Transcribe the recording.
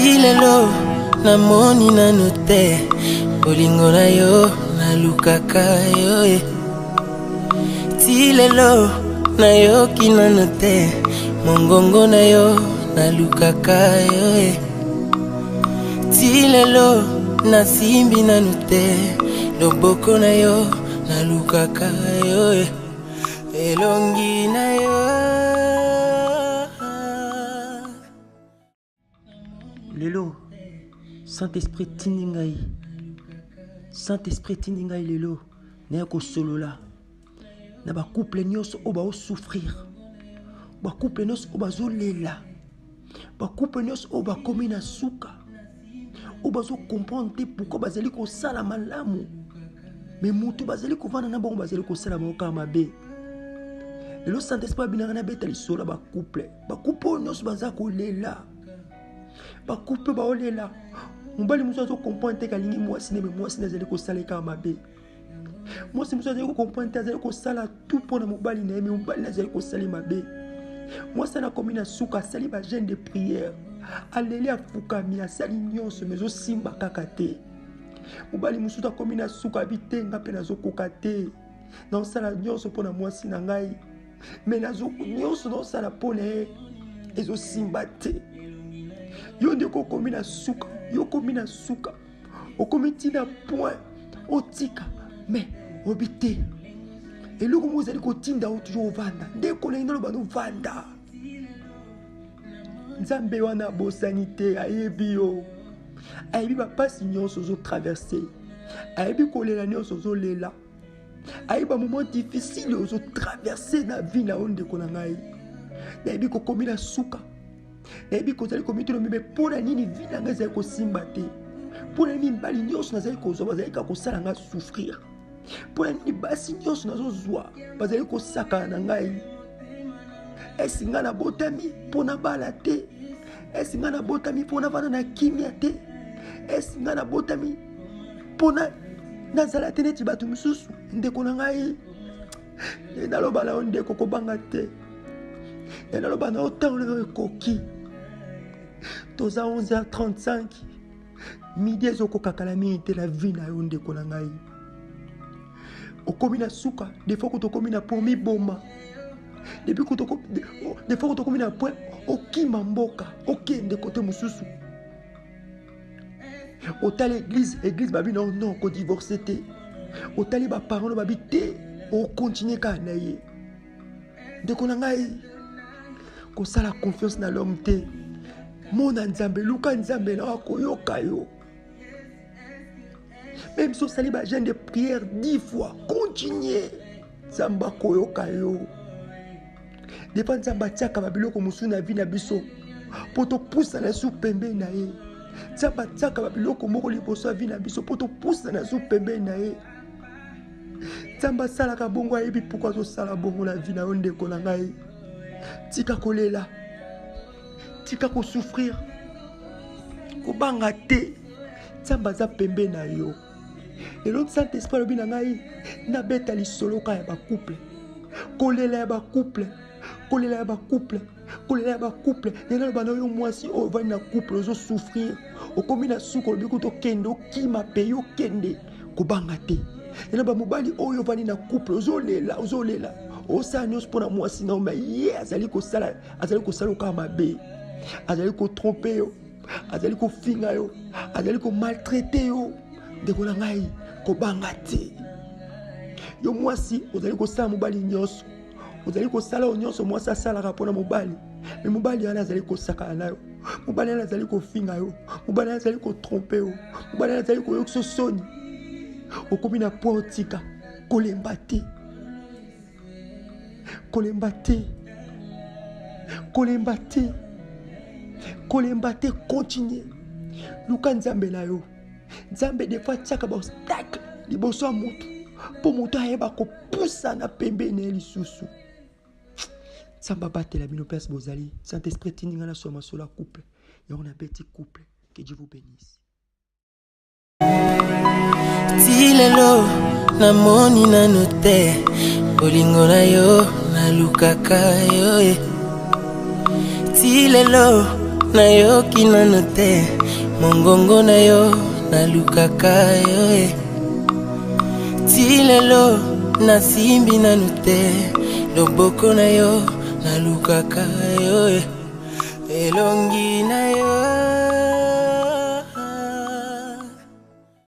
Ti lelo namoni nanu te bolingo na yo nalukaka yo e. Ti lelo nayoki nanu te mongongo na yo nalukaka yo e. Ti lelo nasimbi nanu te loboko na yo nalukaka yo e. Elongi na yo. Lelo Saint-Esprit etindi ngai, Saint-Esprit etindi ngai lelo naya kosolola na ba couple nyonso oyo bao souffrir, ba couple nyonso oyo bazolela, ba couple nyonso oyo bakomi na suka, oyo bazo comprendre te pourquoi bazali kosala malamu mais moto bazali kovanda na bango bazali kosala bango kaka mabe. Lelo Saint-Esprit abinaka na beta lisolo ya ba couple, ba couple oyo nyonso baza kolela, ba couple baolela, mobali mosusu azo comprendre te kalingi mwasi ne, mais mwasi ne azali kosala kaka mabe. Mwasi mosusu azali kocomprendre te, azali kosala tout mpo na mobali na ye, mais mobali na ye azali kosala mabe. Mwasi wana akomi na suka, asali ba jeûne de prière, aleli, afukami, asali nyonso, mais ezosimba kaka te. Mobali mosusu akomi na suka, abi te, nga mpe nazokoka te, naosala nyonso mpo na mwasi na ngai, mais nyonso naosala mpo na ye ezosimba te. Yo ndeko okomi na suka, yo okomi na suka, okomi ntina point otika, mais obi te, eloko moko ezali kotinda yo toujours ovanda. Ndeko na ngai naloba novanda, Nzambe wana abosani te, ayebi yo, ayebi bapasi nyonso ozotraverse, ayebi kolela nyonso ozolela, ayebi bamoment difficile ozotraverse na vie na yo. Ndeko na ngai, nayebi kokomi na suka, nayebi kozali komituna mibe mpo na nini vie na ngai ezali kosimba te, mpo na nini mibali nyonso nazali kozwa bazali kaka kosala ngai souffrir, mpo na nini basi nyonso nazozwa bazali kosakana na ngai. Esi ngai nabotami mpo nabala te? Esi ngai nabotami mpo navanda na kimia te? Esi ngai nabotami mpo nazala te neti bato mosusu? Ndeko na ngai, naloba na yo ndeko, kobanga te. Naloba na yo, ntango na yo ekoki. Toza 11h35, midi ezokoka kala mingi te na vie na yo. Ndeko na ngai, okomi na suka, des fois tokomi na point miboma, depuis des fois tokomi na point okima mboka, okende kote mosusu, otali église, église babi non, non, kodivorce te, otali baparent no babi te, okontinue kaka na ye. Ndeko na ngai, kosala confiance na l'homme te, mona Nzambe, luka Nzambe na akoyoka yo. Même si osali ba jeûne de prière 10 fois, continue, Nzambe akoyoka yo. Defa Nzambe atiaka babiloko mosusu na vie na biso mpo topusana su pembeni na ye. Nzambe atiaka babiloko moko liboso ya vie na biso mpo topusana su pembeni na ye. Nzambe asalaka bongo, ayebi pourquoi azosala bongo na vie na yo. Ndeko na ngai, tika kolela, tika kosouffrir, kobanga te, Nzambe aza pembeni na yo. Lelo Saint-Esprit alobi na ngai nabeta lisolo kaka ya bacouple, kolela ya bacouple, kolela ya bacouple, kolela ya bacouple. Ngai naloba na yo, mwasi oyo ovandi na couple ozosouffrir, okomi na suka, olobi kutu okende, okima pays, okende, kobanga te. Naloba mobali oyo ovandi na couple ozolela, ozolela, osala nyonso mpo na mwasi na yo, mais ye azali kosala, azali kosala kaka mabe, azali kotrompe yo, azali kofinga yo, azali komaltraite yo. Ndeko na ngai, kobanga te. Yo mwasi ozali kosala mobali nyonso, ozali kosala oyo nyonso mwasi asalaka mpona mobali, me mobali wana azali kosakana na yo, mobali wana azali kofinga yo, mobali wana azali kotrompe yo, mobali wana azali koyokisa soni. Okomi na point otika, kolemba te, kolemba te, kolemba te, kolemba te, continue, luka Nzambe na yo. Nzambe des fois atiaka ba obstacle liboso ya motu mpo moto ayeba kopusana pembeni na ye lisusu. Nzambe abatela bino place bozali. Saint-Esprit etindi ngai naswa masolo ya couple, yango nabeti couple. Que Dieu vous bénisse. Ti lelo namoni nanu te bolingo na yo nalukaka yo e. Ti lelo Nayoki nano te mongongo na yo, nalukaka yo e. Ti lelo nasimbi nanu te loboko na yo, nalukaka yo e. Elongi na yo.